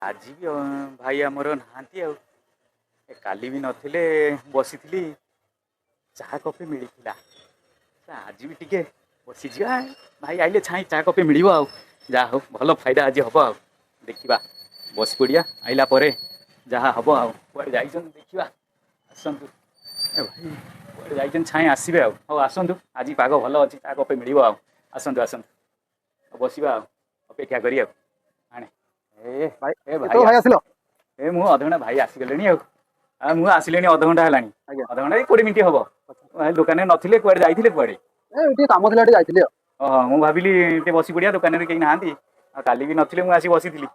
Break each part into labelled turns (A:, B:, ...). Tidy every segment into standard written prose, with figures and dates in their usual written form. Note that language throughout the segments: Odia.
A: ଆଜି ବି ଭାଇ ଆମର ନାହାନ୍ତି ଆଉ। କାଲି ବି ନଥିଲେ, ବସିଥିଲି, ଚାହା କଫି ମିଳିଥିଲା। ଆଜି ବି ଟିକେ ବସିଯିବା, ଭାଇ ଆଇଲେ ଛାଇଁ ଚା କଫି ମିଳିବ ଆଉ। ଯାହା ହଉ, ଭଲ ଫାଇଦା ଆଜି ହବ ଆଉ। ଦେଖିବା, ବସି ପଡ଼ିବା, ଆଇଲା ପରେ ଯାହା ହବ ଆଉ। କୁଆଡ଼େ ଯାଇଛନ୍ତି ଦେଖିବା, ଆସନ୍ତୁ। ଏ ଭାଇ କୁଆଡ଼େ ଯାଇଛନ୍ତି, ଛାଇଁ ଆସିବେ ଆଉ। ହଉ ଆସନ୍ତୁ, ଆଜି ପାଗ ଭଲ ଅଛି, ଚା କଫି ମିଳିବ ଆଉ। ଆସନ୍ତୁ ଆସନ୍ତୁ, ଆଉ ବସିବା ଆଉ ଅପେକ୍ଷା କରି ଆଉ। ଆଣେ ଏ।
B: ଭାଇ।
A: ଏ ଭାଇ।
B: କେତେବେଳେ ଭାଇ ଆସିଲ?
A: ଏ ମୁଁ ଅଧଘଣ୍ଟା, ଭାଇ ଆସିଗଲେଣି ଆଉ। ଆଉ ମୁଁ ଆସିଲିଣି ଅଧଘଣ୍ଟା ହେଲାଣି। ଅଧଘଣ୍ଟା ଏଇ 20 ମିନିଟ୍ ହବ। ଭାଇ ଦୋକାନରେ ନଥିଲେ, କୁଆଡ଼େ ଯାଇଥିଲେ କୁଆଡ଼େ?
B: ଏ ଟିକେ କାମ ଥିଲା, ଟିକେ ଯାଇଥିଲି ଆଉ।
A: ଓହୋ, ମୁଁ ଭାବିଲି ଟିକେ ବସି ପଡ଼ିବା, ଦୋକାନରେ କେହି ନାହାନ୍ତି। ଆଉ କାଲି ବି ନଥିଲେ, ମୁଁ ଆସି ବସିଥିଲି।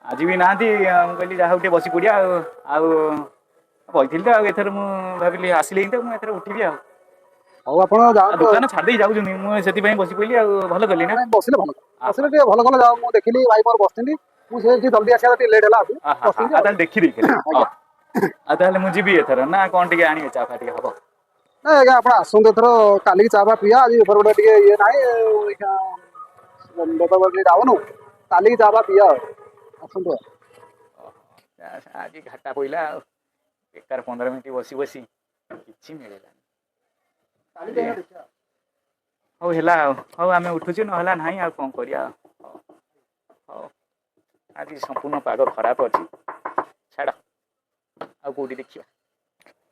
A: ଆଜି ବି ନାହାନ୍ତି ଆଉ, ମୁଁ କହିଲି ଯାହା ହଉ ଟିକେ ବସି ପଡ଼ିବା ଆଉ। ଆଉ ବସିଥିଲି ତ ଆଉ। ଏଥର ମୁଁ ଭାବିଲି ଆସିଲେ ହିଁ ତ ମୁଁ ଏଥର ଉଠିବି ଆଉ।
B: ହଉ, ଆପଣ
A: ଆଉ
B: ଯାଆନ୍ତୁ।
A: ଦୋକାନ ଛାଡ଼ି ଦେଇ ଯାଉଛନ୍ତି, ମୁଁ ସେଥିପାଇଁ ବସି ପଡ଼ିଲି ଆଉ। ଭଲ କଲି ନା?
B: ନାଇଁ, ବସିଲେ ଭଲ, ବସିଲେ ଟିକେ ଭଲ କଲେ। ଯାଉ, ମୁଁ ଦେଖିଲି ଭାଇ ମୋର ବସିଛନ୍ତି। ମୁଁ ସେ ଟିକେ ଜଲ୍ଦି ଆସିବା, ଟିକେ ଲେଟ୍ ହେଲା ଆସି ବସିଛନ୍ତି
A: ଆଉ
B: ଆଉ।
A: ତାହେଲେ ଦେଖି ଦେଇଥିଲେ। ଆଉ ତାହେଲେ ମୁଁ ଯିବି ଏଥର ନା କ'ଣ ଟିକେ ଆଣିବେ? ଚା ଫା ଟିକେ ହବ?
B: ନାଇଁ ଆଜ୍ଞା, ଆପଣ ଆସନ୍ତୁ ଏଥର, କାଲିକି ଚା ଫା ପିଇବା। ଆଜି ବେପାର ଗୋଟେ ଟିକେ ଇଏ ନାହିଁ, ବେପାର ଟିକେ ଯାଉନୁ। କାଲିକି ଚା ଫା ପିଇବା ଆଉ, ଆସନ୍ତୁ ଆଉ।
A: ଆଜି ଘାଟା ପଇଲା ଆଉ। ବେକାର 15 ମିନିଟ୍ ବସି ବସି କିଛି ମିଳିଲାନି।
B: କାଲିକି ଆଜ୍ଞା ଦେଖିବା।
A: ହଉ ହେଲା ଆଉ। ହଉ, ଆମେ ଉଠୁଛୁ, ନହେଲା ନାହିଁ ଆଉ କ'ଣ କରିବା ଆଉ। ହଉ ହଉ, ଆଜି ସମ୍ପୂର୍ଣ୍ଣ ପାଗ ଖରାପ ଅଛି। ଛାଡ଼, ଆଉ କେଉଁଠି ଦେଖିବା।